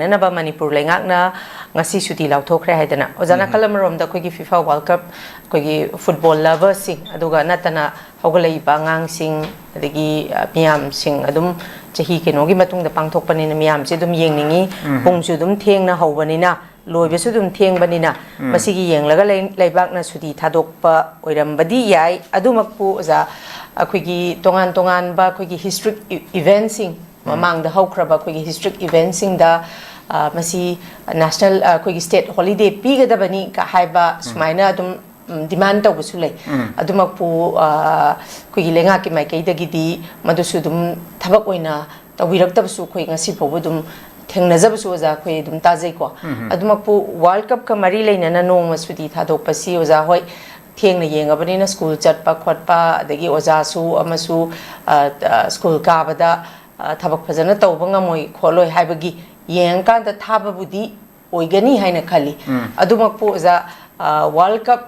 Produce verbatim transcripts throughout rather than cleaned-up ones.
ꯅꯅꯕ ꯃꯅꯤꯄꯨꯔ ꯂꯩꯉꯥꯛꯅ ꯉꯁꯤ ꯁꯨꯇꯤ ꯂꯥꯎꯊꯣꯛꯈ꯭ꯔꯦ ꯍꯥꯏꯗꯅ꯫ ꯑꯣꯖꯥ, ꯎꯝ꯫ ꯅꯥꯀꯜ ꯑꯃꯔꯣꯝꯗ ꯑꯩꯈꯣꯏꯒꯤ ꯐꯤꯐꯥ ꯋꯥꯔꯜ ꯀꯞ, ꯑꯩꯈꯣꯏꯒꯤ ꯐꯨꯠꯕꯣꯜ ꯂꯚꯔꯁꯤꯡ, ꯑꯗꯨꯒ ꯅꯠꯇꯅ ꯍꯧꯒꯠꯂꯛꯏꯕ ꯑꯉꯥꯡꯁꯤꯡ, ꯑꯗꯒꯤ, ꯑ, ꯃꯤꯌꯥꯝꯁꯤꯡ ꯑꯗꯨꯝ ꯆꯍꯤ ꯀꯩꯅꯣꯒꯤ ꯃꯇꯨꯡꯗ ꯄꯥꯡꯊꯣꯛꯄꯅꯤꯅ ꯃꯤꯌꯥꯝꯁꯦ ꯑꯗꯨꯝ ꯌꯦꯡꯅꯤꯡꯉꯤ꯫ ꯎꯝ꯫ ꯄꯨꯡꯁꯨ ꯑꯗꯨꯝ ꯊꯦꯡꯅ ꯍꯧꯕꯅꯤꯅ, ꯂꯣꯏꯕꯁꯨ ꯑꯗꯨꯝ ꯊꯦꯡꯕꯅꯤꯅ, ꯎꯝ꯫ ꯃꯁꯤꯒꯤ ꯌꯦꯡꯂꯒ ꯂꯩ-, ꯂꯩꯕꯥꯛꯅ ꯁꯨꯇꯤ ꯊꯥꯗꯣꯛꯄ ꯑꯣꯏꯔꯝꯕꯗꯤ ꯌꯥꯏ꯫ ꯑꯗꯨꯃꯛꯄꯨ, ꯑꯣꯖꯥ, ꯑꯩꯈꯣꯏꯒꯤ ꯇꯣꯉꯥꯟ ꯇꯣꯉꯥꯟꯕ ꯑꯩꯈꯣꯏꯒꯤ ꯍꯤꯁꯇ꯭ꯔꯤꯛ ꯏ-, ꯏꯚꯦꯟꯁꯤꯡ, ꯎꯝ꯫ ꯃꯃꯥꯡꯗ ꯍꯧꯈ꯭ꯔꯕ ꯑꯩꯈꯣꯏꯒꯤ ꯍꯤꯁꯇ꯭ꯔꯤꯛ ꯏꯚꯦꯟꯁꯤꯡꯗ, ꯑ, ꯃꯁꯤ ꯅꯦꯁꯅꯦꯜ, ꯑ, ꯑꯩꯈꯣꯏꯒꯤ ꯁ꯭ꯇꯦꯠ ꯍꯣꯂꯤꯗꯦ ꯄꯤꯒꯗꯕꯅꯤ ꯀ ꯍꯥꯏꯕ, ꯎꯝ꯫ ꯁꯨꯃꯥꯏꯅ ꯑꯗꯨꯝ, ꯎꯝ, ꯗꯤꯃꯥꯟ ꯇꯧꯕꯁꯨ ꯂꯩ꯫ ꯎꯝ꯫ ꯑꯗꯨꯃꯛꯄꯨ, ꯑ, ꯑꯩꯈꯣꯏꯒꯤ ꯂꯩꯉꯥꯛꯀꯤ ꯃꯥꯏꯀꯩꯗꯒꯤꯗꯤ ꯃꯗꯨꯁꯨ ꯑꯗꯨꯝ ꯊꯕꯛ ꯑꯣꯏꯅ ꯇꯧꯕꯤꯔꯛꯇꯕꯁꯨ ꯑꯩꯈꯣꯏ ꯉꯁꯤ ꯐꯥꯎꯕ ꯑꯗꯨꯝ ꯊꯦꯡꯅꯖꯕꯁꯨ, ꯑꯣꯖꯥ, ꯑꯩꯈꯣꯏ ꯑꯗꯨꯝ ꯇꯥꯖꯩꯀꯣ꯫ ꯎꯝ꯫ ꯑꯗꯨꯃꯛꯄꯨ ꯋꯥꯔꯜ ꯀꯞꯀ ꯃꯔꯤ ꯂꯩꯅꯅ ꯅꯣꯡꯃ ꯁꯨꯇꯤ ꯊꯥꯗꯣꯛꯄꯁꯤ, ꯑꯣꯖꯥ, ꯍꯣꯏ, ꯊꯦꯡꯅ ꯌꯦꯡꯉꯕꯅꯤꯅ ꯁ꯭ꯀꯨꯜ ꯆꯠꯄ ꯈꯣꯠꯄ, ꯑꯗꯒꯤ ꯑꯣꯖꯥꯁꯨ ꯑꯃꯁꯨ, ꯑ, ꯑ, ꯁ꯭ꯀꯨꯜ ꯀꯥꯕꯗ, ꯑ, ꯊꯕꯛ ꯐꯖꯅ ꯇꯧꯕ ꯉꯝꯃꯣꯏ ꯈꯣꯠꯂꯣꯏ ꯍꯥꯏꯕꯒꯤ ꯌꯦꯡꯉꯀꯥꯟꯗ ꯊꯥꯕꯕꯨꯗꯤ ꯑꯣꯏꯒꯅꯤ ꯍꯥꯏꯅ ꯈꯜꯂꯤ꯫ ꯎꯝ꯫ ꯑꯗꯨꯃꯛꯄꯨ, ꯑꯣꯖꯥ, ꯑ, ꯋꯥꯔꯜ ꯀꯞ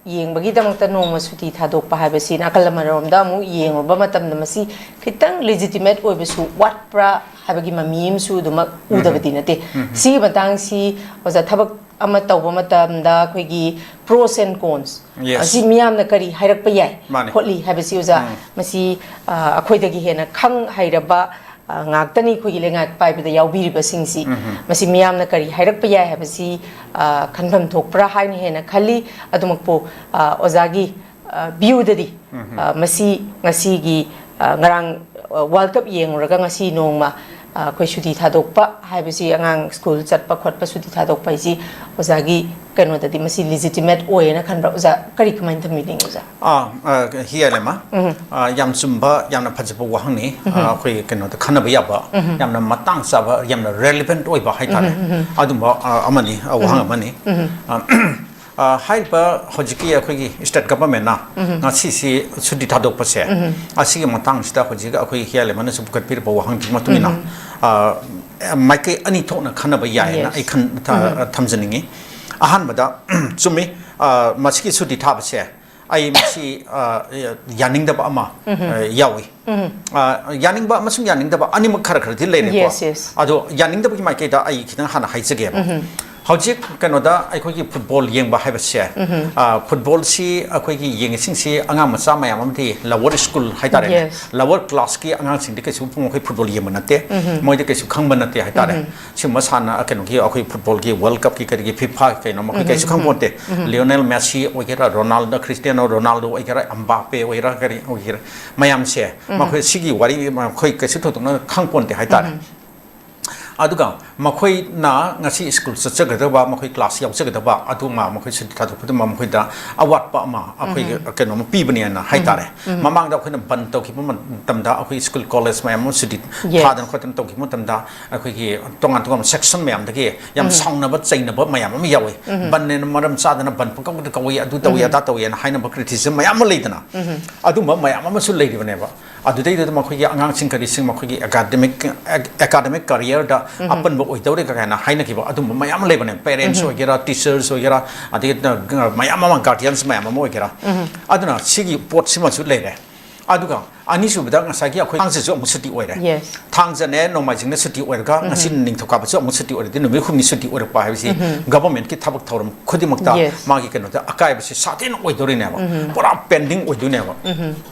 ꯌꯦꯡꯕꯒꯤꯗꯃꯛꯇ ꯅꯣꯡꯃ ꯁꯨꯇꯤ ꯊꯥꯗꯣꯛꯄ ꯍꯥꯏꯕꯁꯤ ꯅꯥꯀꯜ ꯑꯃꯔꯣꯝꯗ ꯑꯃꯨꯛ ꯌꯦꯡꯉꯨꯕ ꯃꯇꯝꯗ ꯃꯁꯤ ꯈꯤꯇꯪ ꯂꯤꯖꯤꯇꯤꯃꯦꯠ ꯑꯣꯏꯕꯁꯨ ꯋꯥꯠꯄ꯭ꯔꯥ ꯍꯥꯏꯕꯒꯤ ꯃꯃꯤ ꯑꯃꯁꯨ ꯑꯗꯨꯃꯛ ꯎꯝ꯫ ꯎꯗꯕꯗꯤ ꯅꯠꯇꯦ꯫ ꯎꯝ꯫ ꯁꯤꯒꯤ ꯃꯇꯥꯡꯁꯤ, ꯑꯣꯖꯥ, ꯊꯕꯛ ꯑꯃ ꯇꯧꯕ ꯃꯇꯝꯗ ꯑꯩꯈꯣꯏꯒꯤ pros and cons, yes, ꯑꯁꯤ ꯃꯤꯌꯥꯝꯅ ꯀꯔꯤ ꯍꯥꯏꯔꯛꯄ ꯌꯥꯏ, ꯃꯥꯅꯦ꯫ ꯈꯣꯠꯂꯤ ꯍꯥꯏꯕꯁꯤ, ꯑꯣꯖꯥ, ꯎꯝ꯫ ꯃꯁꯤ, ꯑ, ꯑꯩꯈꯣꯏꯗꯒꯤ ꯍꯦꯟꯅ ꯈꯪ ꯍꯩꯔꯕ, ꯑ, ꯉꯥꯛꯇꯅꯤ ꯑꯩꯈꯣꯏꯒꯤ ꯂꯩꯉꯥꯛ ꯄꯥꯏꯕꯗ ꯌꯥꯎꯕꯤꯔꯤꯕꯁꯤꯡꯁꯤ꯫ ꯎꯝ꯫ ꯃꯁꯤ ꯃꯤꯌꯥꯝꯅ ꯀꯔꯤ ꯍꯥꯏꯔꯛꯄ ꯌꯥꯏ ꯍꯥꯏꯕꯁꯤ, ꯑ, ꯈꯟꯐꯝ ꯊꯣꯛꯄ꯭ꯔꯥ ꯍꯥꯏꯅ ꯍꯦꯟꯅ ꯈꯜꯂꯤ꯫ ꯑꯗꯨꯃꯛꯄꯨ, ꯑ, ꯑꯣꯖꯥꯒꯤ, ꯑ, ꯚ꯭ꯌꯨꯗꯗꯤ, ꯎꯝ꯫ ꯑ, ꯃꯁꯤ ꯉꯁꯤꯒꯤ, ꯑ, ꯉꯔꯥꯡ, ꯑ, ꯋꯥꯔꯜ ꯀꯞ ꯌꯦꯡꯉꯨꯔꯒ ꯉꯁꯤ ꯅꯣꯡꯃ, ꯑ, ꯑꯩꯈꯣꯏ ꯁꯨꯇꯤ ꯊꯥꯗꯣꯛꯄ ꯍꯥꯏꯕꯁꯤ, ꯑꯉꯥꯡ ꯁ꯭ꯀꯨꯜ ꯆꯠꯄ ꯈꯣꯠꯄ ꯁꯨꯇꯤ ꯊꯥꯗꯣꯛꯄ ꯍꯥꯏꯁꯤ ꯑꯣꯖꯥꯒꯤ ꯀꯩꯅꯣꯗꯗꯤ ꯃꯁꯤ ꯂꯤꯖꯤꯇꯤꯃꯦꯠ ꯑꯣꯏꯌꯦꯅ ꯈꯟꯕ꯭ꯔꯥ? ꯑꯣꯖꯥ, ꯀꯔꯤ, ꯀꯃꯥꯏꯅ ꯊꯝꯕꯤꯅꯤꯡꯉꯤ, ꯑꯣꯖꯥ? ꯑꯥ, ꯑ, ꯍꯤꯌꯥꯂꯦꯃ, ꯎꯝ꯫ ꯑ, ꯌꯥꯝ ꯆꯨꯝꯕ, ꯌꯥꯝꯅ ꯐꯖꯕ ꯋꯥꯍꯪꯅꯤ꯫ ꯎꯝ꯫ ꯑ, ꯑꯩꯈꯣꯏ ꯀꯩꯅꯣꯗ ꯈꯟꯅꯕ ꯌꯥꯕ, ꯎꯝ꯫ ꯌꯥꯝꯅ ꯃꯇꯥꯡ ꯆꯥꯕ, ꯌꯥꯝꯅ relevant ꯑꯣꯏꯕ ꯍꯥꯏꯇꯥꯔꯦ꯫ ꯎꯝ, ꯎꯝ, ꯎꯝ꯫ ꯑꯗꯨꯝꯕ, ꯑ, ꯑꯃꯅꯤ, ꯑ, ꯋꯥꯍꯪ ꯎꯝ꯫ ꯑꯃꯅꯤ꯫ ꯎꯝ꯫ ꯑ, ꯑ, ꯍꯥꯏꯔꯤꯕ ꯍꯧꯖꯤꯛꯀꯤ ꯑꯩꯈꯣꯏꯒꯤ state government-ꯅ ꯎꯝ꯫ ꯉꯁꯤꯁꯤ ꯁꯨꯇꯤ ꯊꯥꯗꯣꯛꯄꯁꯦ, ꯎꯝ꯫ ꯑꯁꯤꯒꯤ ꯃꯇꯥꯡꯁꯤꯗ ꯍꯧꯖꯤꯛ ꯑꯩꯈꯣꯏ ꯍꯤꯌꯥꯂꯦꯃꯅꯁꯨ ꯄꯨꯈꯠꯄꯤꯔꯛꯄ ꯋꯥꯍꯪꯁꯤꯒꯤ ꯃꯇꯨꯡ ꯏꯟꯅ, ꯎꯝ꯫ ꯑ, ꯃꯥꯏꯀꯩ ꯑꯅꯤ ꯊꯣꯛꯅ ꯈꯟꯅꯕ ꯌꯥꯏꯌꯦꯅ, yes, ꯑꯩ ꯈꯟ-, ꯊ-, ꯎꯝ꯫ ꯊꯝꯖꯅꯤꯡꯉꯤ꯫ ꯑꯍꯥꯟꯕꯗ, ꯆꯨꯝꯃꯤ, ꯑ, ꯃꯁꯤꯒꯤ ꯁꯨꯇꯤ ꯊꯥꯕꯁꯦ, ꯑꯩ ꯃꯁꯤ ꯑ, ꯌꯥꯅꯤꯡꯗꯕ ꯑꯃ ꯑ, ꯌꯥꯎꯏ꯫ ꯑ, ꯌꯥꯅꯤꯡꯕ ꯑꯃꯁꯨꯡ ꯌꯥꯅꯤꯡꯗꯕ ꯑꯅꯤꯃꯛ ꯈꯔ ꯈꯔꯗꯤ ꯂꯩꯔꯦꯀꯣ꯫ Yes, yes. ꯑꯗꯣ ꯌꯥꯅꯤꯡꯗꯕꯒꯤ ꯃꯥꯏꯀꯩꯗ ꯑꯩ ꯈꯤꯇꯪ ꯍꯥꯟꯅ ꯍꯥꯏꯖꯒꯦꯕ꯫ ꯍꯧꯖꯤꯛ ꯀꯩꯅꯣꯗ ꯑꯩꯈꯣꯏꯒꯤ ꯐꯨꯠꯕꯣꯜ ꯌꯦꯡꯕ ꯍꯥꯏꯕꯁꯦ, ꯑ, ꯐꯨꯠꯕꯣꯜꯁꯤ ꯑꯩꯈꯣꯏꯒꯤ ꯌꯦꯡꯉꯤꯁꯤꯡꯁꯤ ꯑꯉꯥꯡ ꯃꯆꯥ ꯃꯌꯥꯝ ꯑꯃꯗꯤ ꯂꯋꯔ ꯁ꯭ꯀꯨꯜ ꯍꯥꯏꯇꯥꯔꯦꯅꯦ, Yes. ꯂꯋꯔ ꯀ꯭ꯂꯥꯁꯀꯤ ꯑꯉꯥꯡꯁꯤꯡꯗꯤ ꯀꯩꯁꯨ ꯃꯈꯣꯏ ꯐꯨꯠꯕꯣꯜ ꯌꯦꯡꯕ ꯅꯠꯇꯦ, ꯃꯣꯏꯗꯤ ꯀꯩꯁꯨ ꯈꯪꯕ ꯅꯠꯇꯦ ꯍꯥꯏꯇꯥꯔꯦ꯫ ꯁꯤꯒꯨꯝꯕ ꯁꯥꯟꯅ ꯀꯩꯅꯣꯒꯤ ꯑꯩꯈꯣꯏ ꯐꯨꯠꯕꯣꯜꯒꯤ ꯋꯥꯔꯜ ꯀꯞꯀꯤ ꯀꯔꯤꯒꯤ ꯐꯤꯐꯥ ꯀꯩꯅꯣ ꯃꯈꯣꯏ ꯀꯩꯁꯨ ꯈꯪꯕ ꯅꯠꯇꯦ꯫ ꯂꯤꯑꯣꯅꯦꯜ ꯃꯦꯁꯤ ꯑꯣꯏꯒꯦꯔꯥ, ꯔꯣꯅꯥꯜꯗꯣ, ꯈ꯭ꯔꯤꯁꯇꯤꯌꯥꯅꯣ ꯔꯣꯅꯥꯜꯗꯣ ꯑꯣꯏꯒꯦꯔꯥ, ꯑꯝꯕꯥꯄꯦ ꯑꯣꯏꯒꯦꯔꯥ, ꯀꯔꯤ ꯑꯣꯏꯒꯦꯔꯥ, ꯃꯌꯥꯝꯁꯦ ꯃꯈꯣꯏ ꯁꯤꯒꯤ ꯋꯥꯔꯤ ꯃꯈꯣꯏ ꯀꯩꯁꯨ ꯊꯣꯏꯗꯣꯛꯅ ꯈꯪꯄꯣꯟꯇꯦ ꯍꯥꯏꯇꯥꯔꯦ꯫ ꯑꯗꯨꯒ ꯃꯈꯣꯏꯅ ꯉꯁꯤ ꯁ꯭ꯀꯨꯜ ꯆꯠꯆꯒꯗꯕ, ꯃꯈꯣꯏ ꯀ꯭ꯂꯥꯁ ꯌꯥꯎꯖꯒꯗꯕ ꯑꯗꯨꯃ ꯃꯈꯣꯏ ꯁꯨꯇꯤ ꯊꯥꯗꯣꯛꯄꯗꯨꯃ ꯃꯈꯣꯏꯗ ꯑꯋꯥꯠꯄ ꯑꯃ ꯑꯩꯈꯣꯏꯒꯤ ꯀꯩꯅꯣꯝꯃ ꯄꯤꯕꯅꯦꯅ ꯍꯥꯏꯇꯥꯔꯦ꯫ ꯃꯃꯥꯡꯗ ꯑꯩꯈꯣꯏꯅ ꯕꯟ ꯇꯧꯈꯤꯕ ꯃꯇꯝꯗ ꯑꯩꯈꯣꯏ ꯁ꯭ꯀꯨꯜ ꯀꯣꯂꯦꯖ ꯃꯌꯥꯝ ꯑꯃ ꯁꯨꯇꯤ Yes. ꯊꯥꯗꯅ ꯈꯣꯠꯇꯅ ꯇꯧꯈꯤꯕ ꯃꯇꯝꯗ ꯑꯩꯈꯣꯏꯒꯤ ꯇꯣꯉꯥꯟ ꯇꯣꯉꯥꯟꯕ ꯁꯦꯛꯁꯟ ꯃꯌꯥꯝꯗꯒꯤ ꯌꯥꯝ ꯁꯥꯎꯅꯕ ꯆꯩꯅꯕ ꯃꯌꯥꯝ ꯑꯃ ꯌꯥꯎꯏ꯫ ꯕꯟꯅꯦꯅ ꯃꯔꯝ ꯆꯥꯗꯅ ꯕꯟ ꯄꯪꯀꯧꯗ ꯀꯧꯏ, ꯑꯗꯨ ꯇꯧꯏ ꯑꯗꯥ ꯇꯧꯏꯅ ꯍꯥꯏꯅꯕ ꯀ꯭ꯔꯤꯇꯤꯁꯤꯖꯝ ꯃꯌꯥꯝ ꯑꯃ ꯂꯩꯗꯅ, ꯑꯗꯨꯝꯕ ꯃꯌꯥꯝ ꯑꯃꯁꯨ ꯂꯩꯔꯤꯕꯅꯦꯕ꯫ ꯑꯗꯨꯗꯩꯗꯨꯗ ꯃꯈꯣꯏꯒꯤ ꯑꯉꯥꯡꯁꯤꯡ ꯀꯔꯤꯁꯤꯡ ꯃꯈꯣꯏꯒꯤ ꯑꯦꯀꯥꯗꯃꯤꯛ ꯑꯦꯀꯥꯗꯃꯤꯛ ꯀꯔꯤꯌꯔꯗ ꯑꯄꯟꯕ ꯑꯣꯏꯗꯧꯔꯦ ꯀꯥꯏꯅ ꯍꯥꯏꯅꯈꯤꯕ ꯑꯗꯨꯝꯕ ꯃꯌꯥꯝ ꯑꯃ ꯂꯩꯕꯅꯦ꯫ ꯄꯦꯔꯦꯟꯁ ꯑꯣꯏꯒꯦꯔꯥ, ꯇꯤꯆꯔꯁ ꯑꯣꯏꯒꯦꯔꯥ, ꯑꯗꯒꯤ ꯃꯌꯥꯝ ꯑꯃ ꯒꯥꯔꯗꯤꯌꯟꯁ ꯃꯌꯥꯝ ꯑꯃ ꯑꯣꯏꯒꯦꯔꯥ꯫ ꯑꯗꯨꯅ ꯁꯤꯒꯤ ꯄꯣꯠꯁꯤꯃꯁꯨ ꯂꯩꯔꯦ꯫ ꯑꯗꯨꯒ ꯑꯅꯤꯁꯨꯕꯗ ꯉꯁꯥꯏꯒꯤ ꯑꯩꯈꯣꯏ ꯊꯥꯡꯖꯁꯨ ꯑꯃꯨꯛ ꯁꯨꯇꯤ ꯑꯣꯏꯔꯦ꯫ Yes. ꯊꯥꯡꯖꯅꯦ, ꯅꯣꯡꯃꯥꯏꯖꯤꯡꯅ ꯁꯨꯇꯤ ꯑꯣꯏꯔꯒ ꯉꯁꯤ ꯅꯤꯡꯊꯧꯀꯥꯕꯁꯨ ꯑꯃꯨꯛ ꯁꯨꯇꯤ ꯑꯣꯏꯔꯗꯤ ꯅꯨꯃꯤꯠ ꯍꯨꯝꯅꯤ ꯁꯨꯇꯤ ꯑꯣꯏꯔꯛꯄ ꯍꯥꯏꯕꯁꯤ ꯒꯚꯔꯟꯃꯦꯟꯠꯀꯤ ꯊꯕꯛ ꯊꯧꯔꯝ ꯈꯨꯗꯤꯡꯃꯛꯇ Yes. ꯃꯥꯒꯤ ꯀꯩꯅꯣꯗ ꯑꯀꯥꯏꯕꯁꯤ ꯁꯥꯊꯤꯅ ꯑꯣꯏꯗꯣꯔꯤꯅꯦꯕ꯫ ꯄꯨꯔꯥ ꯄꯦꯟꯗꯤꯡ ꯑꯣꯏꯗꯣꯏꯅꯦꯕ꯫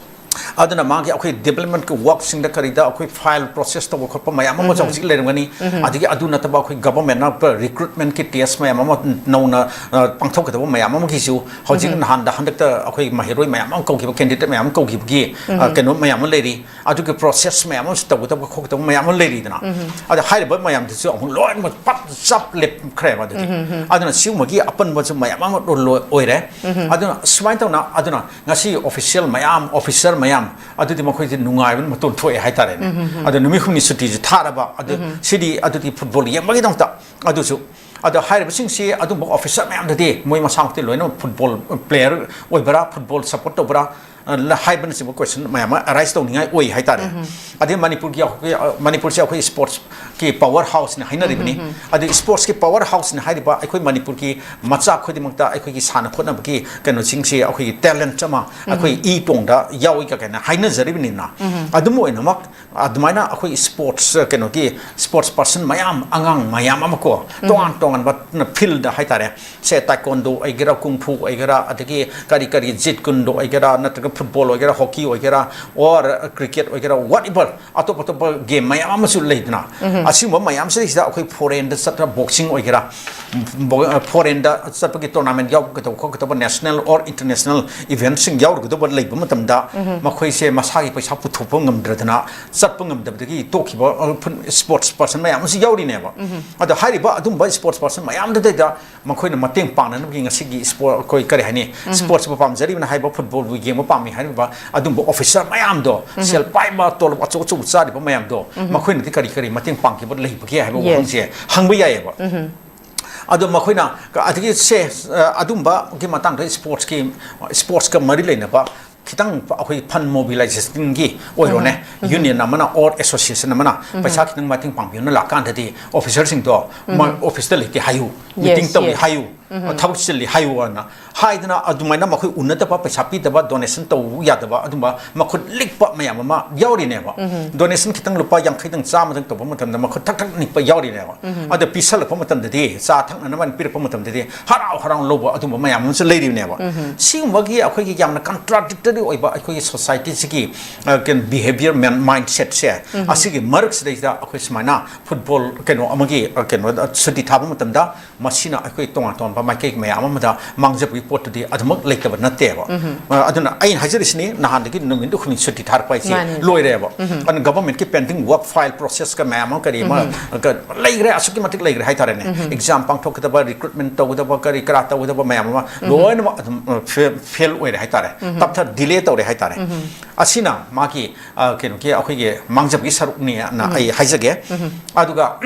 ꯑꯗꯨꯅ ꯃꯥꯒꯤ ꯑꯩꯈꯣꯏ ꯗꯤꯕꯂꯞꯃꯦꯟꯠꯀꯤ ꯋꯥꯔꯛꯁꯤꯡꯗ ꯀꯔꯤꯗ ꯑꯩꯈꯣꯏ ꯐꯥꯏꯜ ꯄ꯭ꯔꯣꯁꯦꯁ ꯇꯧꯕ ꯈꯣꯠꯄ ꯃꯌꯥꯝ ꯑꯃꯁꯨ ꯍꯧꯖꯤꯛ ꯂꯩꯔꯝꯒꯅꯤ꯫ ꯑꯗꯒꯤ ꯑꯗꯨ ꯅꯠꯇꯕ ꯑꯩꯈꯣꯏ ꯒꯚꯔꯟꯃꯦꯟꯠꯅ ꯔꯤꯀ꯭ꯔꯨꯠꯃꯦꯟꯠꯀꯤ ꯇꯦꯁ ꯃꯌꯥꯝ ꯑꯃ ꯅꯧꯅ ꯑ, ꯄꯥꯡꯊꯣꯛꯀꯗꯕ ꯃꯌꯥꯝ ꯑꯃꯒꯤꯁꯨ ꯍꯧꯖꯤꯛ ꯅꯍꯥꯟꯗ ꯍꯟꯗꯛꯇ ꯑꯩꯈꯣꯏ ꯃꯍꯩꯔꯣꯏ ꯃꯌꯥꯝ ꯑꯃ ꯀꯧꯈꯤꯕ, ꯀꯦꯟꯗꯤꯗꯦꯠ ꯃꯌꯥꯝ ꯑꯃ ꯀꯧꯈꯤꯕꯒꯤ ꯑ, ꯀꯩꯅꯣ ꯃꯌꯥꯝ ꯑꯃ ꯂꯩꯔꯤ꯫ ꯑꯗꯨꯒꯤ ꯄ꯭ꯔꯣꯁꯦꯁ ꯃꯌꯥꯝ ꯑꯃꯁꯨ ꯇꯧꯒꯗꯕ ꯈꯣꯠꯀꯗꯕ ꯃꯌꯥꯝ ꯑꯃ ꯂꯩꯔꯤꯗꯅ꯫ ꯑꯗ ꯍꯥꯏꯔꯤꯕ ꯃꯌꯥꯝꯗꯨꯁꯨ ꯑꯃꯨꯛ ꯂꯣꯏꯅꯃꯛ ꯄꯠ ꯆꯞ ꯂꯦꯞꯈ꯭ꯔꯦꯕ ꯑꯗꯨꯗꯤ꯫ ꯑꯗꯨꯅ ꯁꯤꯒꯨꯝꯕꯒꯤ ꯑꯄꯟꯕꯁꯨ ꯃꯌꯥꯝ ꯑꯃ ꯂꯣ-, ꯑꯣꯏꯔꯦ꯫ ꯑꯗꯨꯅ ꯁꯨꯃꯥꯏꯅ ꯇꯧꯅ ꯑꯗꯨꯅ ꯉꯁꯤ ꯑꯣꯐꯤꯁꯤꯌꯦꯜ ꯃꯌꯥꯝ, ꯑꯣꯐꯤꯁꯔ ꯃꯌꯥꯝ ꯑꯗꯨꯗꯤ ꯃꯈꯣꯏꯁꯦ ꯅꯨꯡꯉꯥꯏꯕ ꯃꯇꯣꯟ ꯊꯣꯛꯑꯦ ꯍꯥꯏꯇꯥꯔꯦꯅꯦ꯫ ꯑꯗꯣ ꯅꯨꯃꯤꯠ ꯍꯨꯝꯅꯤ ꯁꯨꯇꯤꯁꯦ ꯊꯥꯔꯕ ꯑꯗꯨ ꯁꯤꯗꯤ ꯑꯗꯨꯗꯤ ꯐꯨꯠꯕꯣꯜ ꯌꯦꯡꯕꯒꯤꯗꯃꯛꯇ ꯑꯗꯨꯁꯨ꯫ ꯑꯗꯣ ꯍꯥꯏꯔꯤꯕꯁꯤꯡꯁꯤ ꯑꯗꯨꯝꯕ ꯑꯣꯐꯤꯁꯔ ꯃꯌꯥꯝꯗꯨꯗꯤ ꯃꯣꯏ ꯃꯁꯥꯃꯛꯇꯤ ꯂꯣꯏꯅꯃꯛ ꯐꯨꯠꯕꯣꯜ ꯄ꯭ꯂꯦꯌꯔ ꯑꯣꯏꯕ꯭ꯔꯥ, ꯐꯨꯠꯕꯣꯜ ꯁꯞꯄꯣꯔꯠ ꯇꯧꯕ꯭ꯔꯥ, ꯑ, ꯂ-, ꯍꯥꯏꯕꯅꯆꯤꯡꯕ question ꯃꯌꯥꯝ ꯑꯃ arise ꯇꯧꯅꯤꯡꯉꯥꯏ ꯑꯣꯏ ꯍꯥꯏꯇꯥꯔꯦ꯫ ꯑꯗꯩ ꯃꯅꯤꯄꯨꯔꯒꯤ ꯑꯩꯈꯣꯏ, ꯑ, ꯃꯅꯤꯄꯨꯔꯁꯦ ꯑꯩꯈꯣꯏ sports ꯀꯤ power house ꯅꯤ ꯍꯥꯏꯅꯔꯤꯕꯅꯤ꯫ ꯑꯗꯨ sports ꯀꯤ power house ꯅꯤ ꯍꯥꯏꯔꯤꯕ ꯑꯩꯈꯣꯏ ꯃꯅꯤꯄꯨꯔꯒꯤ ꯃꯆꯥ ꯈꯨꯗꯤꯡꯃꯛꯇ ꯑꯩꯈꯣꯏꯒꯤ ꯁꯥꯟꯅ ꯈꯣꯠꯅꯕꯒꯤ ꯀꯩꯅꯣꯁꯤꯡꯁꯦ ꯑꯩꯈꯣꯏꯒꯤ talent ꯑꯃ ꯑꯩꯈꯣꯏ ꯏ ꯇꯣꯡꯗ ꯌꯥꯎꯏ ꯀꯥꯏꯅ ꯍꯥꯏꯅꯖꯔꯤꯕꯅꯤꯅ꯫ ꯑꯗꯨꯝ ꯑꯣꯏꯅꯃꯛ ꯑꯗꯨꯃꯥꯏꯅ ꯑꯩꯈꯣꯏ sports, ꯑ, ꯀꯩꯅꯣꯒꯤ sports person ꯃꯌꯥꯝ, ꯑꯉꯥꯡ ꯃꯌꯥꯝ ꯑꯃ ꯀꯣ, ꯇꯣꯉꯥꯟ ꯇꯣꯉꯥꯟꯕ field ꯍꯥꯏꯇꯥꯔꯦ, ꯁꯦ taekwondo ꯑꯣꯏꯒꯦꯔꯥ, kung fu ꯑꯣꯏꯒꯦꯔꯥ, ꯑꯗꯒꯤ ꯀꯔꯤ ꯀꯔꯤ jeet kune do ꯑꯣꯏꯒꯦꯔꯥ, ꯅꯠꯇ꯭ꯔꯒ football ꯑꯣꯏꯒꯦꯔꯥ, hockey ꯑꯣꯏꯒꯦꯔꯥ, or cricket ꯑꯣꯏꯒꯦꯔꯥ, whatever, ꯑꯇꯣꯞ ꯑꯇꯣꯞꯄ game ꯃꯌꯥꯝ ꯑꯃꯁꯨ ꯂꯩꯗꯅ, ꯑꯁꯤꯒꯨꯝꯕ ꯃꯌꯥꯝꯁꯤꯗꯩꯁꯤꯗ ꯑꯩꯈꯣꯏ foreign ꯗ ꯆꯠꯇꯅ boxing ꯑꯣꯏꯒꯦꯔꯥ, ꯕꯣ-, foreign ꯗ ꯆꯠꯄꯒꯤ tournament ꯌꯥꯎꯒꯗꯧꯕ ꯈꯣꯠꯀꯗꯧꯕ, national or international event ꯁꯤꯡ ꯌꯥꯎꯔꯨꯒꯗꯧꯕ ꯂꯩꯕ ꯃꯇꯝꯗ, ꯃꯈꯣꯏꯁꯦ ꯃꯁꯥꯒꯤ ꯄꯩꯁꯥ ꯄꯨꯊꯣꯛꯄ ꯉꯝꯗ꯭ꯔꯗꯅ ꯆꯠꯄ ꯉꯝꯗꯕꯗꯒꯤ ꯇꯣꯛꯈꯤꯕ, ꯑ, ꯐꯨꯠ-, sports person ꯃꯌꯥꯝ ꯑꯃꯁꯨ ꯌꯥꯎꯔꯤꯅꯦꯕ꯫ ꯑꯗꯣ ꯍꯥꯏꯔꯤꯕ ꯑꯗꯨꯝꯕ sports person ꯃꯌꯥꯝꯗꯨꯗꯩꯗ ꯃꯈꯣꯏꯅ ꯃꯇꯦꯡ ꯄꯥꯡꯅꯅꯕꯒꯤ ꯉꯁꯤꯒꯤ sport, ꯑꯩꯈꯣꯏ ꯀꯔꯤ ꯍꯥꯏꯅꯤ, sports ꯄꯨ ꯄꯥꯝꯖꯔꯤꯕꯅ ꯍꯥꯏꯕ, football ꯕꯨ ꯌꯦꯡꯕ ꯄꯥꯝꯃꯤ ꯍꯥꯏꯔꯤꯕ ꯑꯗꯨꯝꯕ officer ꯃꯌꯥꯝꯗꯣ, ꯁꯦꯜ ꯄꯥꯏꯕ, ꯇꯣꯂꯣꯞ ꯑꯆꯧ ꯑꯆꯧꯕ ꯆꯥꯔꯤꯕ ꯃꯌꯥꯝꯗꯣ, ꯃꯈꯣꯏꯅꯗꯤ ꯀꯔꯤ ꯀꯔꯤ ꯃꯇꯦꯡ ꯄꯥꯡꯈꯤꯕ ꯂꯩꯕꯒꯦ ꯍꯥꯏꯕ ꯋꯥꯐꯝꯁꯦ ꯍꯪꯕ ꯌꯥꯏꯑꯕ꯫ ꯑꯗꯣ ꯃꯈꯣꯏꯅ ꯀ-, ꯑꯗꯒꯤ ꯁꯦ, ꯑ, ꯑꯗꯨꯝꯕꯒꯤ ꯃꯇꯥꯡꯗ sports ꯀꯤ, sports ꯀ ꯃꯔꯤ ꯂꯩꯅꯕ ꯈꯤꯇꯪ ꯑꯩꯈꯣꯏ fund mobilization ꯒꯤ ꯑꯣꯏꯔꯣꯅꯦ, union ꯑꯃꯅ or association ꯑꯃꯅ ꯄꯩꯁꯥ ꯈꯤꯇꯪ ꯃꯇꯦꯡ ꯄꯥꯡꯕꯤꯌꯨꯅ ꯂꯥꯛꯀꯥꯟꯗꯗꯤ officer ꯁꯤꯡꯗꯣ, "ꯃꯣꯏ office ꯇ ꯂꯩꯇꯦ ꯍꯥꯏꯌꯨ, meeting ꯇꯧꯔꯤ ꯍꯥꯏꯌꯨ, ꯊꯕꯛ ꯆꯤꯜꯂꯤ ꯍꯥꯏꯌꯨ" ꯑꯅ ꯍꯥꯏꯗꯅ ꯑꯗꯨꯃꯥꯏꯅ ꯃꯈꯣꯏ ꯎꯅꯗꯕ, ꯄꯩꯁꯥ ꯄꯤꯗꯕ, donation ꯇꯧ ꯌꯥꯗꯕ, ꯑꯗꯨꯝꯕ ꯃꯈꯨꯠ ꯂꯤꯛꯄ ꯃꯌꯥꯝ ꯑꯃ ꯌꯥꯎꯔꯤꯅꯦꯕ꯫ Donation ꯈꯤꯇꯪ ꯂꯨꯄꯥ ꯌꯥꯡꯈꯩꯗꯪ, ꯆꯥꯝꯃꯗꯪ ꯇꯧꯕ ꯃꯇꯝꯗ ꯃꯈꯨꯠ ꯊꯛ ꯊꯛ ꯅꯤꯛꯄ ꯌꯥꯎꯔꯤꯅꯦꯕ꯫ ꯑꯗꯣ ꯄꯤꯁꯜꯂꯛꯄ ꯃꯇꯝꯗꯗꯤ, ꯆꯥ ꯊꯛꯅꯅꯕ ꯄꯤꯔꯛꯄ ꯃꯇꯝꯗꯗꯤ ꯍꯔꯥꯎ ꯍꯔꯥꯎ ꯂꯧꯕ ꯑꯗꯨꯝꯕ ꯃꯌꯥꯝ ꯑꯃꯁꯨ ꯂꯩꯔꯤꯕꯅꯦꯕ꯫ ꯁꯤꯒꯨꯝꯕꯒꯤ ꯑꯩꯈꯣꯏꯒꯤ ꯌꯥꯝꯅ contradictory ꯑꯣꯏꯕ ꯑꯩꯈꯣꯏꯒꯤ society ꯁꯤꯒꯤ, ꯑ, ꯀꯩꯅꯣ, behaviour, mindset ꯁꯦ, ꯑꯁꯤꯒꯤ ꯃꯔꯛꯁꯤꯗꯩꯁꯤꯗ ꯑꯩꯈꯣꯏ ꯁꯨꯃꯥꯏꯅ football ꯀꯩꯅꯣ ꯑꯃꯒꯤ, ꯑ, ꯀꯩꯅꯣ, ꯑ, ꯁꯨꯇꯤ ꯊꯥꯕ ꯃꯇꯝꯗ ꯃꯁꯤꯅ ꯑꯩꯈꯣꯏ ꯇꯣꯉꯥꯟ ꯇꯣꯉꯥꯟꯕ ꯃꯥꯏꯀꯩ ꯃꯌꯥꯝ ꯑꯃꯗ ꯃꯥꯡꯖꯕꯒꯤ ꯄꯣꯠꯇꯨꯗꯤ ꯑꯗꯨꯃꯛ ꯂꯩꯇꯕ ꯅꯠꯇꯦꯕ꯫ ꯑ, ꯑꯗꯨꯅ ꯑꯩꯅ ꯍꯥꯏꯖꯔꯤꯁꯤꯅꯤ, ꯅꯍꯥꯟꯗꯒꯤ ꯅꯨꯃꯤꯠ ꯍꯨꯝꯅꯤ ꯁꯨꯇꯤ ꯊꯥꯔꯛꯄ ꯍꯥꯏꯁꯦ ꯂꯣꯏꯔꯦꯕ꯫ ꯑꯗꯨꯅ government ꯀꯤ pending work file process ꯀ ꯃꯌꯥꯝ ꯑꯃ ꯀꯔꯤ ꯑꯃ, ꯀ-, ꯂꯩꯈ꯭ꯔꯦ, ꯑꯁꯨꯛꯀꯤ ꯃꯇꯤꯛ ꯂꯩꯈ꯭ꯔꯦ ꯍꯥꯏꯇꯥꯔꯦꯅꯦ꯫ Exam ꯄꯥꯡꯊꯣꯛꯀꯗꯕ, recruitment ꯇꯧꯒꯗꯕ, ꯀꯔꯤ ꯀꯔꯥ ꯇꯧꯒꯗꯕ ꯃꯌꯥꯝ ꯑꯃ ꯂꯣꯏꯅꯃꯛ ꯑꯗꯨꯝ, ꯑ, fail, fail ꯑꯣꯏꯔꯦ ꯍꯥꯏꯇꯥꯔꯦ꯫ ꯇꯞꯊ delay ꯇꯧꯔꯦ ꯍꯥꯏꯇꯥꯔꯦ꯫ ꯑꯁꯤꯅ ꯃꯥꯒꯤ, ꯑ, ꯀꯩꯅꯣꯒꯤ ꯑꯩꯈꯣꯏꯒꯤ ꯃꯥꯡꯖꯕꯒꯤ ꯁꯔꯨꯛꯅꯦꯅ ꯑꯩ ꯍꯥꯏꯖꯒꯦ꯫ ꯑꯗꯨꯒ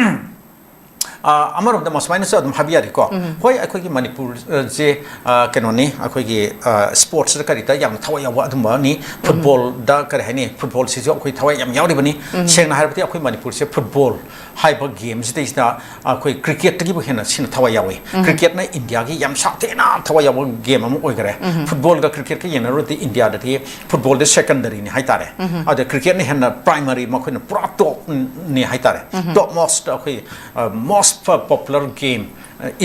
ꯑ, ꯑꯃꯔꯣꯝꯗ ꯃꯁꯨꯃꯥꯏꯅꯁꯨ ꯑꯗꯨꯝ ꯍꯥꯏꯕ ꯌꯥꯔꯦꯀꯣ꯫ ꯍꯣꯏ, ꯑꯩꯈꯣꯏꯒꯤ ꯃꯅꯤꯄꯨꯔꯁꯦ, ꯑ, ꯀꯩꯅꯣꯅꯤ, ꯑꯩꯈꯣꯏꯒꯤ, ꯑ, ꯁ꯭ꯄꯣꯔꯠꯁꯇ ꯀꯔꯤꯗ ꯌꯥꯝꯅ ꯊꯋꯥꯏ ꯌꯥꯎꯕ ꯑꯗꯨꯝꯕꯅꯤ꯫ ꯐꯨꯠꯕꯣꯜꯗ ꯀꯔꯤ ꯍꯥꯏꯅꯤ, ꯐꯨꯠꯕꯣꯜꯁꯤꯁꯨ ꯑꯩꯈꯣꯏ ꯊꯋꯥꯏ ꯌꯥꯝ ꯌꯥꯎꯔꯤꯕꯅꯤ꯫ ꯁꯦꯡꯅ ꯍꯥꯏꯔꯕꯗꯤ ꯑꯩꯈꯣꯏ ꯃꯅꯤꯄꯨꯔꯁꯦ ꯐꯨꯠꯕꯣꯜ ꯍꯥꯏꯕ ꯒꯦꯝꯁꯤꯗꯩꯁꯤꯗ ꯑꯩꯈꯣꯏ ꯀ꯭ꯔꯤꯀꯦꯠꯇꯒꯤꯕꯨ ꯍꯦꯟꯅ ꯁꯤꯅ ꯊꯋꯥꯏ ꯌꯥꯎꯏ꯫ ꯀ꯭ꯔꯤꯀꯦꯠꯅ ꯏꯟꯗꯤꯌꯥꯒꯤ ꯌꯥꯝ ꯁꯥꯊꯤꯅ ꯊꯋꯥꯏ ꯌꯥꯎꯕ ꯒꯦꯝ ꯑꯃ ꯑꯣꯏꯈꯔꯦ꯫ ꯐꯨꯠꯕꯣꯜꯒ ꯀ꯭ꯔꯤꯀꯦꯠꯀ ꯌꯦꯡꯅꯔꯨꯔꯗꯤ ꯏꯟꯗꯤꯌꯥꯗꯗꯤ ꯐꯨꯠꯕꯣꯜꯗꯤ ꯁꯦꯀꯟꯗꯔꯤꯅꯤ ꯍꯥꯏꯇꯥꯔꯦ꯫ ꯑꯗ ꯀ꯭ꯔꯤꯀꯦꯠꯅ ꯍꯦꯟꯅ ꯄ꯭ꯔꯥꯏꯃꯔꯤ, ꯃꯈꯣꯏꯅ ꯄꯨꯔꯥ ꯇꯣꯞꯅꯤ ꯍꯥꯏꯇꯥꯔꯦ꯫ ꯇꯣꯞ ꯃꯣꯁꯠ ꯑꯩꯈꯣꯏ, ꯑ, most popular game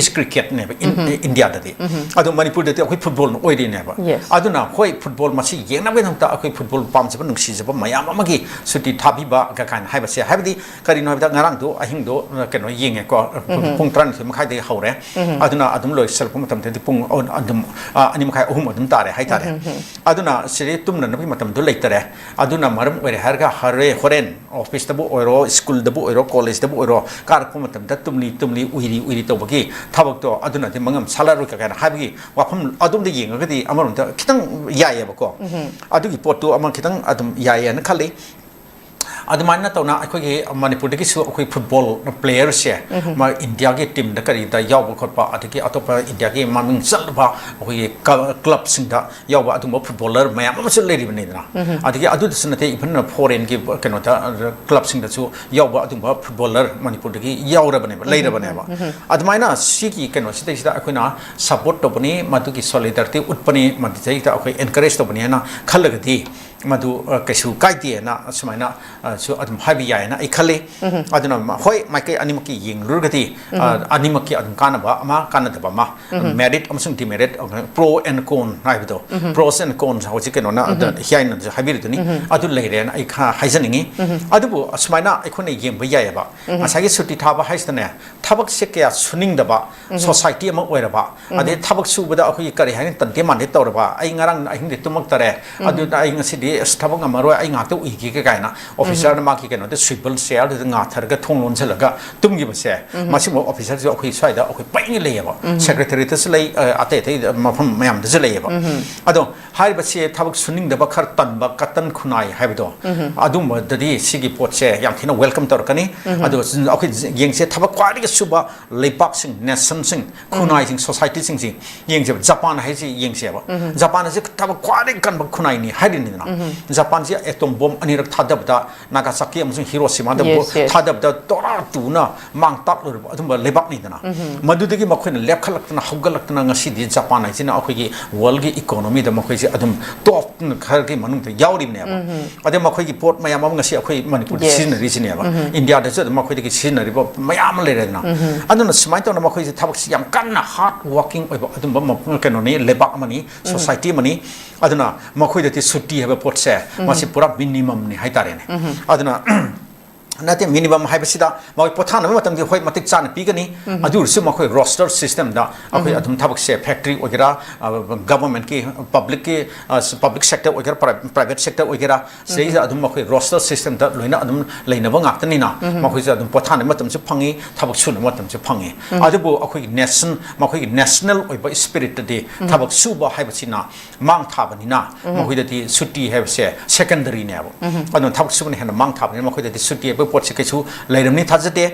is cricketꯅꯦꯕ ꯏꯟꯗꯤꯌꯥꯗꯗꯤ꯫ ꯑꯗꯣ ꯃꯅꯤꯄꯨꯔꯗꯗꯤ ꯑꯩꯈꯣꯏ ꯐꯨꯠꯕꯣꯜꯅ ꯑꯣꯏꯔꯤꯅꯦꯕ꯫ Yes. ꯑꯗꯨꯅ ꯍꯣꯏ, ꯐꯨꯠꯕꯣꯜ ꯃꯁꯤ ꯌꯦꯡꯅꯕꯒꯤꯗꯃꯛꯇ ꯑꯩꯈꯣꯏ ꯐꯨꯠꯕꯣꯜ ꯄꯥꯝꯖꯕ, ꯅꯨꯡꯁꯤꯖꯕ ꯃꯌꯥꯝ ꯑꯃꯒꯤ ꯁꯨꯇꯤ ꯊꯥꯕꯤꯕ ꯀ-, ꯀꯥꯏꯅ ꯍꯥꯏꯕꯁꯦ, ꯍꯥꯏꯕꯗꯤ ꯀꯔꯤꯅꯣ ꯍꯥꯏꯕꯗ ꯉꯔꯥꯡꯗꯣ ꯑꯍꯤꯡꯗꯣ, ꯑ, ꯀꯩꯅꯣ ꯌꯦꯡꯉꯦꯀꯣ, ꯄꯨꯡ ꯇꯔꯥꯅꯤꯊꯣꯏ ꯃꯈꯥꯏꯗꯒꯤ ꯍꯧꯔꯦ꯫ ꯑꯗꯨꯅ ꯑꯗꯨꯝ ꯂꯣꯏꯁꯤꯜꯂꯛꯄ ꯃꯇꯝꯗꯗꯤ ꯄꯨꯡ ꯑ-, ꯑꯗꯨꯝ, ꯑ, ꯑꯅꯤ ꯃꯈꯥꯏ, ꯑꯍꯨꯝ ꯑꯗꯨꯝ ꯇꯥꯔꯦ ꯍꯥꯏꯇꯥꯔꯦ꯫ ꯑꯗꯨꯅ ꯁꯤꯗꯤ ꯇꯨꯝꯅꯅꯕꯒꯤ ꯃꯇꯝꯗꯣ ꯂꯩꯇꯔꯦ꯫ ꯑꯗꯨꯅ ꯃꯔꯝ ꯑꯣꯏꯔꯦ ꯍꯥꯏꯔꯒ ꯍꯣꯔꯦ-, ꯍꯣꯔꯦꯟ ꯑꯣꯐꯤꯁꯇꯕꯨ ꯑꯣꯏꯔꯣ, ꯁ꯭ꯀꯨꯜꯗꯕꯨ ꯑꯣꯏꯔꯣ, ꯀꯣꯂꯦꯖꯇꯕꯨ ꯑꯣꯏꯔꯣ, ꯀꯥꯔꯛꯄ ꯃꯇꯝꯗ ꯇꯨꯝꯂꯤ ꯇꯨꯝꯂꯤ, ꯎꯏꯔꯤ ꯎꯏꯔꯤ ꯇꯧꯕꯒꯤ ꯊꯕꯛꯇꯣ ꯑꯗꯨꯅꯗꯤ ꯃꯉꯝ ꯁꯥꯠꯂꯔꯣꯏ ꯀꯥꯏꯅ ꯍꯥꯏꯕꯒꯤ ꯋꯥꯐꯝ ꯑꯗꯣꯝꯗ ꯌꯦꯡꯉꯒꯗꯤ ꯑꯃꯔꯣꯝꯗ ꯈꯤꯇꯪ ꯌꯥꯏꯌꯦꯕꯀꯣ꯫ ꯑꯗꯨꯒꯤ ꯄꯣꯠꯇꯨ ꯑꯃ ꯈꯤꯇꯪ ꯑꯗꯨꯝ ꯌꯥꯏꯌꯦꯅ ꯈꯜꯂꯤ꯫ ꯑꯗꯨꯃꯥꯏꯅ ꯇꯧꯅ ꯑꯩꯈꯣꯏꯒꯤ ꯃꯅꯤꯄꯨꯔꯗꯒꯤꯁꯨ ꯑꯩꯈꯣꯏ ꯐꯨꯠꯕꯣꯜ ꯄ꯭ꯂꯦꯌꯔꯁꯦ, ꯃꯥ ꯏꯟꯗꯤꯌꯥꯒꯤ ꯇꯤꯝꯗ ꯀꯔꯤꯗ ꯌꯥꯎꯕ ꯈꯣꯠꯄ, ꯑꯗꯒꯤ ꯑꯇꯣꯞꯄ ꯏꯟꯗꯤꯌꯥꯒꯤ ꯃꯃꯤꯡ ꯆꯠꯂꯕ ꯑꯩꯈꯣꯏꯒꯤ ꯀ-, ꯀ꯭ꯂꯕꯁꯤꯡꯗ ꯌꯥꯎꯕ ꯑꯗꯨꯒꯨꯝꯕ ꯐꯨꯠꯕꯣꯂꯔ ꯃꯌꯥꯝ ꯑꯃꯁꯨ ꯂꯩꯔꯤꯕꯅꯤꯗꯅ꯫ ꯑꯗꯒꯤ ꯑꯗꯨꯗꯁꯨ ꯅꯠꯇꯦ, ꯏꯚꯟ ꯐꯣꯔꯦꯟꯒꯤ ꯀꯩꯅꯣꯗ, ꯀ꯭ꯂꯕꯁꯤꯡꯗꯁꯨ ꯌꯥꯎꯕ ꯑꯗꯨꯒꯨꯝꯕ ꯐꯨꯠꯕꯣꯂꯔ ꯃꯅꯤꯄꯨꯔꯗꯒꯤ ꯌꯥꯎꯔꯕꯅꯦꯕ, ꯂꯩꯔꯕꯅꯦꯕ꯫ ꯑꯗꯨꯃꯥꯏꯅ ꯁꯤꯒꯤ ꯀꯩꯅꯣꯁꯤꯗꯩꯁꯤꯗ ꯑꯩꯈꯣꯏꯅ ꯁꯄꯣꯔꯠ ꯇꯧꯕꯅꯤ, ꯃꯗꯨꯒꯤ ꯁꯣꯂꯤꯗꯥꯔꯤꯇꯤ ꯎꯠꯄꯅꯤ, ꯃꯗꯨꯗꯩꯗ ꯑꯩꯈꯣꯏ ꯑꯦꯟꯀꯔꯦꯖ ꯇꯧꯕꯅꯤ ꯍꯥꯏꯅ ꯈꯜꯂꯒꯗꯤ ꯃꯗꯨ, ꯑ, ꯀꯩꯁꯨ ꯀꯥꯏꯗꯦꯅ ꯁꯨꯃꯥꯏꯅ, ꯑ, ꯁꯨ ꯑꯗꯨꯝ ꯍꯥꯏꯕ ꯌꯥꯏꯌꯦꯅ ꯑꯩ ꯈꯜꯂꯤ꯫ ꯑꯗꯨꯅ ꯃ-, ꯍꯣꯏ, ꯃꯥꯏꯀꯩ ꯑꯅꯤꯃꯛꯀꯤ ꯌꯦꯡꯂꯨꯔꯒꯗꯤ, ꯑ, ꯑꯅꯤꯃꯛꯀꯤ ꯑꯗꯨꯝ ꯀꯥꯟꯅꯕ ꯑꯃ, ꯀꯥꯟꯅꯗꯕ ꯑꯃ, merit ꯑꯃꯁꯨꯡ demerit, ꯑ, pro and con ꯍꯥꯏꯕꯗꯣ, pros and cons ꯍꯧꯖꯤꯛ ꯀꯩꯅꯣꯅ, ꯑꯗ, ꯍꯤꯌꯥꯏꯅꯁꯨ ꯍꯥꯏꯕꯤꯔꯤꯗꯨꯅꯤ, ꯑꯗꯨ ꯂꯩꯔꯦꯅ ꯑꯩ ꯈ-, ꯍꯥꯏꯖꯅꯤꯡꯉꯤ꯫ ꯑꯗꯨꯕꯨ ꯑꯁꯨꯃꯥꯏꯅ ꯑꯩꯈꯣꯏꯅ ꯌꯦꯡꯕ ꯌꯥꯏꯌꯦꯕ꯫ ꯉꯁꯥꯏꯒꯤ ꯁꯨꯇꯤ ꯊꯥꯕ ꯍꯥꯏꯁꯤꯅꯅꯦ, ꯊꯕꯛꯁꯦ ꯀꯌꯥ ꯁꯨꯅꯤꯡꯗꯕ ꯁꯣꯁꯥꯏꯇꯤ ꯑꯃ ꯑꯣꯏꯔꯕ, ꯑꯗꯩ ꯊꯕꯛ ꯁꯨꯕꯗ ꯑꯩꯈꯣꯏꯒꯤ ꯀꯔꯤ ꯍꯥꯏꯅꯤ, ꯇꯟꯗꯦ ꯃꯥꯟꯗꯦ ꯇꯧꯔꯕ, "ꯑꯩ ꯉꯔꯥꯡ ꯑꯍꯤꯡꯗꯤ ꯇꯨꯝꯃꯛꯇꯔꯦ, ꯑꯗꯨꯅ ꯑꯩ ꯉꯁꯤꯗꯤ ꯑꯁ ꯊꯕꯛ ꯉꯝꯃꯔꯣꯏ, ꯑꯩ ꯉꯥꯛꯇ ꯎꯏꯒꯦ" ꯀꯥꯏꯅ ꯑꯣꯐꯤꯁ ꯗ ꯃꯥꯒꯤ ꯀꯩꯅꯣꯗ ꯁ꯭ꯋꯤꯄꯔ ꯆꯦꯌꯔꯗꯨꯗ ꯉꯥꯊꯔꯒ ꯊꯣꯡ ꯂꯣꯟꯁꯤꯜꯂꯒ ꯇꯨꯝꯈꯤꯕꯁꯦ, ꯃꯁꯤꯒꯨꯝꯕ ꯑꯣꯐꯤꯁꯔꯁꯨ ꯑꯩꯈꯣꯏ ꯁ꯭ꯋꯥꯏꯗ ꯑꯩꯈꯣꯏ ꯄꯩꯉꯩ ꯂꯩꯌꯦꯕ꯫ ꯁꯦꯀ꯭ꯔꯦꯇꯔꯤꯌꯦꯠꯇꯁꯨ ꯂꯩ, ꯑ, ꯑꯇꯩ ꯑꯇꯩ ꯃꯐꯝ ꯃꯌꯥꯝꯗꯁꯨ ꯂꯩꯌꯦꯕ꯫ ꯑꯗꯣ ꯍꯥꯏꯔꯤꯕꯁꯤ ꯊꯕꯛ ꯁꯨꯅꯤꯡꯗꯕ, ꯈꯔ ꯇꯟꯕ ꯀꯇꯟ ꯈꯨꯅꯥꯏ ꯍꯥꯏꯕꯗꯣ, ꯑꯗꯨꯝꯕꯗꯗꯤ ꯁꯤꯒꯤ ꯄꯣꯠꯁꯦ ꯌꯥꯝ ꯊꯤꯅ ꯋꯦꯜꯀꯝ ꯇꯧꯔꯛꯀꯅꯤ꯫ ꯑꯗꯣ ꯑꯩꯈꯣꯏ ꯌꯦꯡꯁꯦ, ꯊꯕꯛ ꯈ꯭ꯋꯥꯏꯗꯒꯤ ꯁꯨꯕ ꯂꯩꯕꯥꯛꯁꯤꯡ, ꯅꯦꯁꯟꯁꯤꯡ, ꯈꯨꯟꯅꯥꯏꯁꯤꯡ, ꯁꯣꯁꯥꯏꯇꯤꯁꯤꯡꯁꯤ ꯌꯦꯡꯁꯦꯕ꯫ ꯖꯄꯥꯟ ꯍꯥꯏꯁꯤ ꯌꯦꯡꯁꯦꯕ꯫ ꯖꯄꯥꯟ ꯑꯁꯤ ꯊꯕꯛ ꯈ꯭ꯋꯥꯏꯗꯒꯤ ꯀꯟꯕ ꯈꯨꯟꯅꯥꯏꯅꯤ ꯍꯥꯏꯔꯤꯅꯤꯗꯅ꯫ ꯖꯄꯥꯟꯁꯤ ꯑꯦꯇꯣꯝ ꯕꯣꯝ ꯑꯅꯤꯔꯛ ꯊꯥꯗꯕꯗ, ꯅꯥꯒꯥꯁꯥꯀꯤ ꯑꯃꯁꯨꯡ ꯍꯤꯔꯣꯁꯤꯃꯥꯗ ꯕꯣ-, Yes, yes. ꯊꯥꯗꯕꯗ ꯇꯣꯔꯥ ꯇꯨꯅ ꯃꯥꯡ ꯇꯥꯛꯂꯨꯔꯕ ꯑꯗꯨꯝꯕ ꯂꯩꯕꯥꯛꯅꯤꯗꯅ꯫ ꯃꯗꯨꯗꯒꯤ ꯃꯈꯣꯏꯅ ꯂꯦꯞꯈꯠꯂꯛꯇꯅ, ꯍꯧꯒꯠꯂꯛꯇꯅ ꯉꯁꯤꯗꯤ ꯖꯄꯥꯟ ꯍꯥꯏꯁꯤꯅ ꯑꯩꯈꯣꯏꯒꯤ ꯋꯥꯔꯜꯒꯤ ꯏꯀꯣꯅꯣꯃꯤꯗ ꯃꯈꯣꯏꯁꯦ ꯑꯗꯨꯝ ꯇꯣꯞ ꯈꯔꯒꯤ ꯃꯅꯨꯡꯗ ꯌꯥꯎꯔꯤꯕꯅꯦꯕ꯫ ꯑꯗꯩ ꯃꯈꯣꯏꯒꯤ ꯄꯣꯠ ꯃꯌꯥꯝ ꯑꯃ ꯉꯁꯤ ꯑꯩꯈꯣꯏ ꯃꯅꯤꯄꯨꯔꯗ Yes. ꯁꯤꯖꯤꯟꯅꯔꯤꯁꯤꯅꯦꯕ꯫ ꯏꯟꯗꯤꯌꯥꯗꯁꯨ ꯑꯗꯨꯝ ꯃꯈꯣꯏꯗꯒꯤ ꯁꯤꯖꯤꯟꯅꯔꯤꯕ ꯃꯌꯥꯝ ꯑꯃ ꯂꯩꯔꯦꯗꯅ꯫ ꯑꯗꯨꯅ ꯁꯨꯃꯥꯏꯅ ꯇꯧꯅ ꯃꯈꯣꯏꯁꯦ ꯊꯕꯛꯁꯤ ꯌꯥꯝ ꯀꯟꯅ ꯍꯥꯔꯗ ꯋꯥꯔꯀꯤꯡ ꯑꯣꯏꯕ ꯑꯗꯨꯝꯕ ꯃ-, ꯀꯩꯅꯣꯅꯤ, ꯂꯩꯕꯥꯛ ꯑꯃꯅꯤ, ꯁꯣꯁꯥꯏꯇꯤ ꯑꯃꯅꯤ꯫ ꯑꯗꯨꯅ ꯃꯈꯣꯏꯗꯗꯤ ꯁꯨꯇꯤ ꯍꯥꯏꯕ ꯄꯣꯠꯁꯦ, ꯃꯁꯤ ꯄꯨꯔꯥ ꯃꯤꯅꯤꯃꯝꯅꯤ ꯍꯥꯏꯇꯥꯔꯦꯅꯦ꯫ ꯑꯗꯨꯅ ꯅꯠꯇꯦ, ꯃꯤꯅꯤꯃꯝ ꯍꯥꯏꯕꯁꯤꯗ ꯃꯈꯣꯏ ꯄꯣꯊꯥꯅꯕ ꯃꯇꯝꯗꯤ ꯍꯣꯏ ꯃꯇꯤꯛ ꯆꯥꯅ ꯄꯤꯒꯅꯤ꯫ ꯑꯗꯨ ꯑꯣꯏꯔꯁꯨ ꯃꯈꯣꯏ ꯔꯣꯁꯇꯔ ꯁꯤꯁꯇꯦꯝꯗ ꯑꯩꯈꯣꯏ ꯑꯗꯨꯝ ꯊꯕꯛꯁꯦ ꯐꯦꯛꯇ꯭ꯔꯤ ꯑꯣꯏꯒꯦꯔꯥ, ꯑ, ꯒꯚꯔꯟꯃꯦꯟꯠꯀꯤ, ꯄꯕ꯭ꯂꯤꯛꯀꯤ, ꯑ, ꯄꯕ꯭ꯂꯤꯛ ꯁꯦꯛꯇꯔ ꯑꯣꯏꯒꯦꯔꯥ, ꯄ꯭ꯔꯥꯏ-, ꯄ꯭ꯔꯥꯏꯚꯦꯠ ꯁꯦꯛꯇꯔ ꯑꯣꯏꯒꯦꯔꯥ, ꯁꯤꯗꯩꯁꯤꯗ ꯑꯗꯨꯝ ꯃꯈꯣꯏ ꯔꯣꯁꯇꯔ ꯁꯤꯁꯇꯦꯝꯗ ꯂꯣꯏꯅ ꯑꯗꯨꯝ ꯂꯩꯅꯕ ꯉꯥꯛꯇꯅꯤꯅ ꯃꯈꯣꯏꯁꯨ ꯑꯗꯨꯝ ꯄꯣꯊꯥꯅꯕ ꯃꯇꯝꯁꯨ ꯐꯪꯉꯤ, ꯊꯕꯛ ꯁꯨꯅꯕ ꯃꯇꯝꯁꯨ ꯐꯪꯉꯤ꯫ ꯑꯗꯨꯕꯨ ꯑꯩꯈꯣꯏꯒꯤ ꯅꯦꯁꯟ, ꯃꯈꯣꯏꯒꯤ ꯅꯦꯁꯅꯦꯜ ꯑꯣꯏꯕ ꯁ꯭ꯄꯤꯔꯤꯠꯇꯗꯤ ꯊꯕꯛ ꯁꯨꯕ ꯍꯥꯏꯕꯁꯤꯅ ꯃꯥꯡ ꯊꯥꯕꯅꯤꯅ ꯃꯈꯣꯏꯗꯗꯤ ꯁꯨꯇꯤ ꯍꯥꯏꯕꯁꯦ ꯁꯦꯀꯦꯟꯗꯔꯤꯅꯦꯕ꯫ ꯑꯗꯨꯅ ꯊꯕꯛ ꯁꯨꯕꯅ ꯍꯦꯟꯅ ꯃꯥꯡ ꯊꯥꯕꯅꯤꯅ ꯃꯈꯣꯏꯗꯗꯤ ꯁꯨꯇꯤ ꯍꯥꯏꯕ ꯄꯣꯠꯁꯦ ꯀꯩꯁꯨ ꯂꯩꯔꯝꯅꯤ ꯊꯥꯖꯗꯦ꯫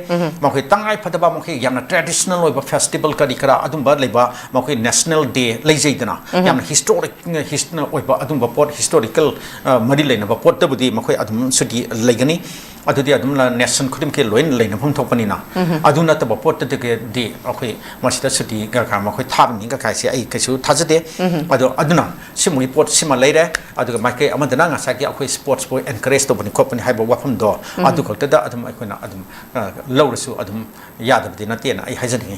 ꯃꯈꯣꯏ ꯇꯉꯥꯏ ꯐꯗꯕ ꯃꯈꯣꯏ ꯌꯥꯝꯅ ꯇ꯭ꯔꯦꯗꯤꯁꯅꯦꯜ ꯑꯣꯏꯕ ꯐꯦꯁꯇꯤꯚꯦꯜ ꯀꯔꯤ ꯀꯔꯥ ꯑꯗꯨꯝꯕ ꯂꯩꯕ, ꯃꯈꯣꯏ ꯅꯦꯁꯅꯦꯜ ꯗꯦ ꯂꯩꯖꯩꯗꯅ, ꯌꯥꯝꯅ ꯍꯤꯁꯇꯣꯔꯤꯛ, ꯍꯤꯁ-, ꯑꯣꯏꯕ ꯑꯗꯨꯝꯕ ꯄꯣꯠ, ꯍꯤꯁꯇꯣꯔꯤꯀꯦꯜ, ꯑ, ꯃꯔꯤ ꯂꯩꯅꯕ ꯄꯣꯠꯇꯕꯨꯗꯤ ꯃꯈꯣꯏ ꯑꯗꯨꯝ ꯁꯨꯇꯤ ꯂꯩꯒꯅꯤ꯫ ꯑꯗꯨꯗꯤ ꯑꯗꯨꯝ ꯅꯦꯁꯟ ꯈꯨꯗꯤꯡꯃꯛꯀꯤ ꯂꯣꯏꯅ ꯂꯩꯅꯐꯝ ꯊꯣꯛꯄꯅꯤꯅ꯫ ꯑꯗꯨ ꯅꯠꯇꯕ ꯄꯣꯠꯇꯗꯤ ꯑꯩꯈꯣꯏ ꯃꯁꯤꯗ ꯁꯨꯇꯤ ꯀꯩꯀꯥ ꯃꯈꯣꯏ ꯊꯥꯔꯅꯤ ꯀꯩꯀꯥꯏꯁꯦ ꯑꯩ ꯀꯩꯁꯨ ꯊꯥꯖꯗꯦ꯫ ꯑꯗꯣ ꯑꯗꯨꯅ ꯁꯤꯃꯒꯤ ꯄꯣꯠ ꯁꯤꯃ ꯂꯩꯔꯦ꯫ ꯑꯗꯨꯒ ꯃꯥꯏꯀꯩ ꯑꯃꯗꯅ ꯉꯁꯥꯏꯒꯤ ꯑꯩꯈꯣꯏ ꯁ꯭ꯄꯣꯔꯠꯁꯄꯨ ꯑꯦꯟꯀꯔꯦꯖ ꯇꯧꯕꯅꯤ ꯈꯣꯠꯄꯅꯤ ꯍꯥꯏꯕ ꯋꯥꯐꯝꯗꯣ ꯑꯗꯨ ꯈꯛꯇꯗ ꯑꯗꯨꯝ ꯑꯩꯈꯣꯏꯅ ꯑꯗꯨꯝ, ꯑ, ꯂꯧꯔꯁꯨ ꯑꯗꯨꯝ ꯌꯥꯗꯕꯗꯤ ꯅꯠꯇꯦꯅ ꯑꯩ ꯍꯥꯏꯖꯅꯤꯡꯉꯤ꯫